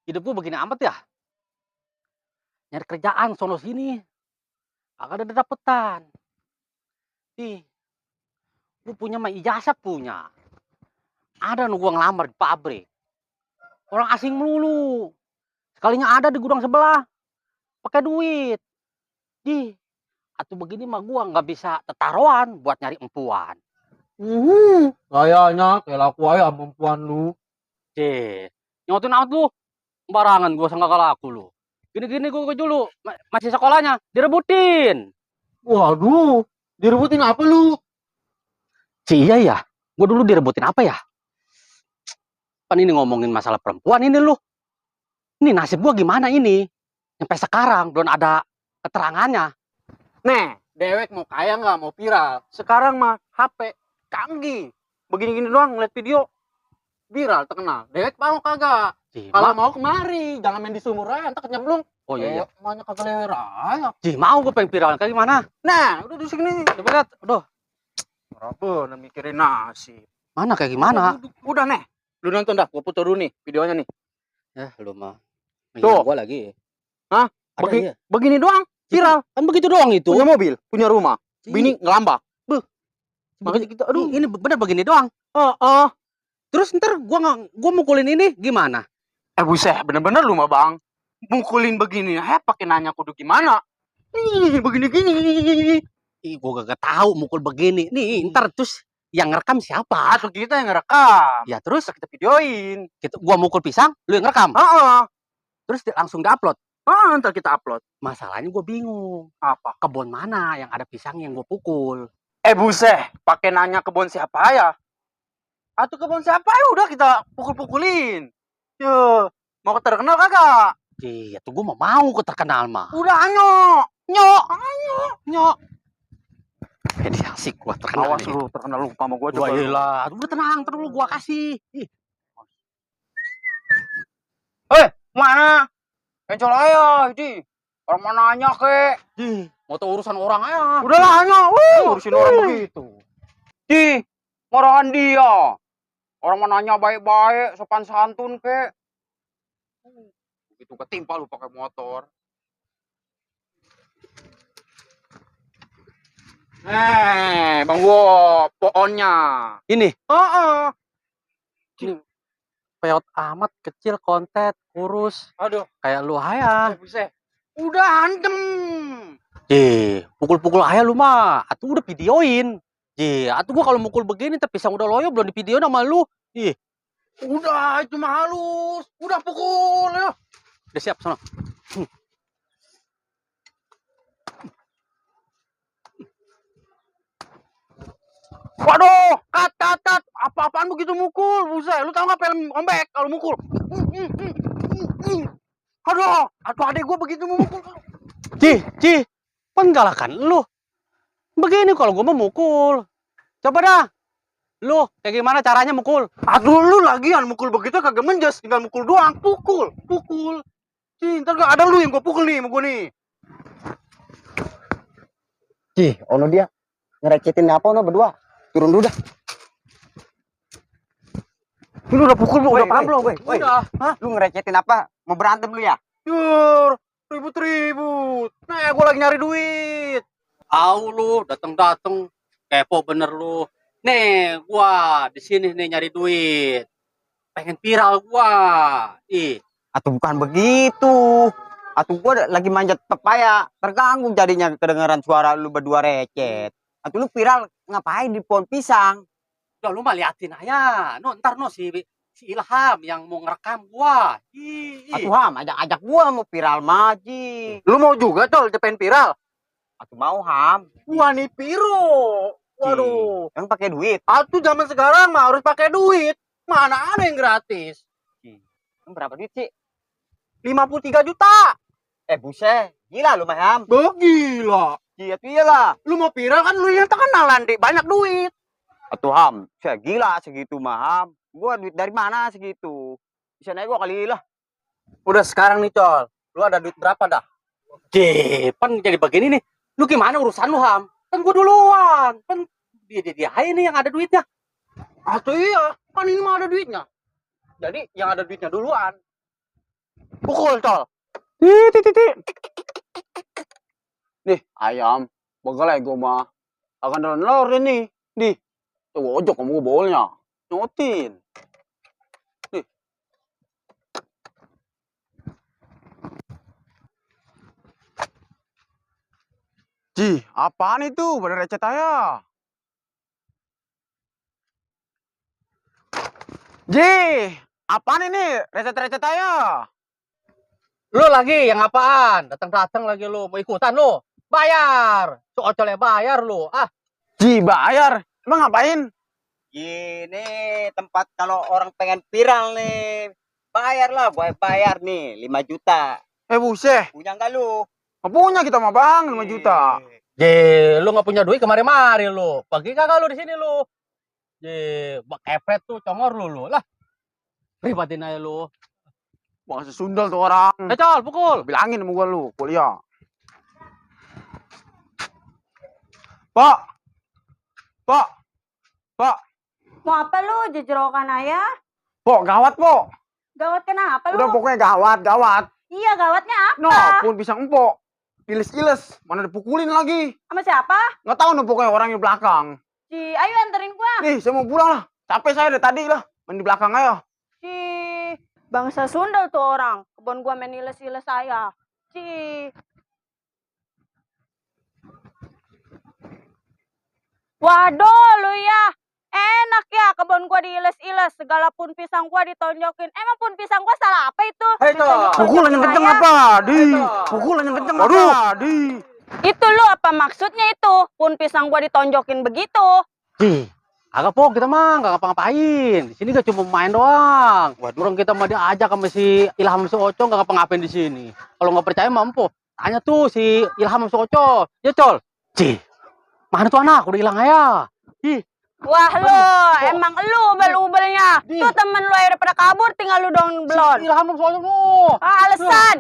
Hidup gua begini amat ya, nyari kerjaan sono sini, kagak ada dapetan. Ih, gua punya mah ijazah punya. Ada nu gua ngelamar di pabrik, orang asing melulu. Sekalinya ada di gudang sebelah, pakai duit. Ih, atuh begini mah gua nggak bisa tetaruhan buat nyari empuan. Kayaknya kayak laku aja sama perempuan lu. Nyotin amat lu, sembarangan gua sangka laku lu. Gini-gini gua dulu, masih sekolahnya, direbutin. Waduh, direbutin apa lu? Iya ya, gua dulu direbutin apa ya? Kan ini ngomongin masalah perempuan ini lu. Ini nasib gua gimana ini? Sampai sekarang belum ada keterangannya. Nih, dewek mau kaya nggak, mau viral. Sekarang mah HP canggih. Begini-gini doang ngeliat video viral terkenal. Dewek mau kagak? Kalau mau kemari, jangan main di sumur aja, entar nyemplung. Oh iya. Makanya kagak leher aja. Mau gue pengen viral kayak gimana? Nah, udah di sini. Coba lihat. Aduh. Apa mikirin nasib. Mana kayak gimana? Udah nih. Lu nonton dah, gua putar dulu nih videonya nih. Lu mah. Tuh. Gua lagi. Hah? Begini doang, viral. Kan begitu doang itu. Punya mobil, punya rumah. Bini ngelambak. Makanya kita, aduh, ini bener begini doang. Terus ntar gua mukulin ini gimana? Buset, bener-bener lu mah bang. Mukulin begini, pakai nanya kudu gimana? Nih, begini-gini. Gua gak tahu mukul begini. Nih, ntar terus yang ngerekam siapa? Atau kita yang ngerekam. Ya terus kita videoin. Gua mukul pisang, lu yang ngerekam. Terus langsung diupload. Ntar kita upload. Masalahnya gua bingung. Apa? Kebun mana yang ada pisang yang gua pukul? Buset, pakai nanya kebun siapa ya? Atau kebun siapa ya udah kita pukul-pukulin. Yo, mau terkenal kagak? Iya, tuh gua mau terkenal mah. Udah nyok. Jadi asik gua terkenal. Awas lu, terkenal lu sama gua juga. Wah, udah tenang, terus gua kasih. Mana? Encol aja, ini. Orang mana nanya kek? Mau tau urusan orang aja. Udahlah hanya, urusin orang begitu. Marahan dia. Orang menanya baik-baik, sopan santun kek. Begitu ketimpa lu pakai motor. Bang Wo, pohonnya. Ini? Ini peot amat, kecil, kontet, kurus. Aduh. Kayak lu aja. Udah hantem. Pukul-pukul aja lu mah. Atuh udah videoin. Atuh gua kalau mukul begini tapi pisang udah loyo belum di video sama lu. Udah, itu mah halus. Udah pukul ya. Udah siap sono. Waduh, kat. Apa-apaan begitu mukul? Buset, lu tau gak film ombek kalau mukul? Aduh, adek gua begitu mukul. Penggalakan lu. Begini kalau gua mau mukul. Coba dah. Lu, kayak gimana caranya mukul? Aduh, lu lagian mukul begitu kagak menjas, tinggal mukul doang. Pukul. Ntar gak ada lu yang gua pukul nih, sama gua nih. Ono dia ngerecetin apa ono berdua. Turun dulu dah. Lu udah pukul, udah paham belum, weh? Udah. Lu ngerecetin apa? Mau berantem lu ya? Yur, ribut. Nah, gua lagi nyari duit. Lu dateng kepo bener lu. Nih, gua di sini nih nyari duit. Pengen viral gua. Atau bukan begitu. Atau gua lagi manjat pepaya, terganggu jadinya kedengaran suara lu berdua recet. Atau lu viral ngapain di pohon pisang? Udah lu mah liatin aja. Ntar si Ilham yang mau ngerekam gua. Atuh Ham, ajak gua mau viral maji. Lu mau juga tol pengen viral? Atuh mau Ham. Gua nih piro. Waduh, yang pakai duit. Atuh zaman sekarang mah harus pakai duit. Mana ada yang gratis? Berapa duit sih? 53 juta. Buset, gila lu mah Ham. Gila. Iyalah. Lu mau viral kan lu yang terkenal nanti, banyak duit. Atuh Ham, saya gila segitu mah Ham. Gua duit dari mana segitu? Bisa naik gua kali lah. Udah sekarang nih Col, lu ada duit berapa dah? Pan jadi begini nih. Lu gimana urusan lu Ham? Kan gua duluan. Kan dia ini yang ada duitnya. Atuh iya, kan ini mah ada duitnya. Jadi yang ada duitnya duluan. Pukul, Col. Nih, ayam. Bagal gue mah. Akan nelor ini. Nih. Tuh ojok kamu bolnya. Nyotin. Nih. Ji, apaan itu? Pada recet saya. Ji, apaan ini? Recet-recet saya. Lu lagi yang apaan? Datang-datang lagi lu. Mau ikutan lu? Bayar. Socolnya bayar lu. Ah, Ji, bayar. Emang ngapain? Ini tempat kalau orang pengen viral nih. Bayarlah, gue bayar nih 5 juta. Buset. Punya nggak lu? Nggak punya kita mah bang, 5 juta. lu nggak punya duit kemari-mari lu. Pergi kagak lu di sini lu? Bak kepret tuh congor lu. Lah, ribatin aja lu. Bang sesundal tuh orang. Col, pukul. Bilangin sama gua lu, kuliah. Pak. Pak. Pak. Mau apa lu? Jejerokan ayah? Pok, gawat, Pok. Gawat kenapa lu? Udah pokoknya gawat. Iya, gawatnya apa? No, pun pisang empok. Iles-iles, mana dipukulin lagi. Sama siapa? Nggak tahu nih pokoknya orang di belakang. Ayo anterin gua. Nih, saya mau pulang lah. Capek saya dari tadi lah. Main di belakang aja. Bangsa Sundal tuh orang. Kebun gua main iles-iles saya. Waduh, lu ya. Enak ya kebun gua diiles-iles. Segala pun pisang gua ditonjokin. Emang pun pisang gua salah apa itu? Pukulan yang kenceng apa? Pukulan yang kenceng apa? Itu lu apa maksudnya itu? Pun pisang gua ditonjokin begitu. Agak Pok, kita mah nggak ngapa-ngapain. Di sini gak cuma main doang. Orang kita mah diajak sama si Ilham si Oco nggak ngapa-ngapain di sini. Kalau nggak percaya mah empo, tanya tuh si Ilham si Oco. Ya Col. Mana tuh anak? Udah hilang aja. Wah lu, emang lu ubel-ubelnya. Tuh temen lu aja pada kabur, tinggal lu dong belon. Si Ilham si Oco tuh. Alasan.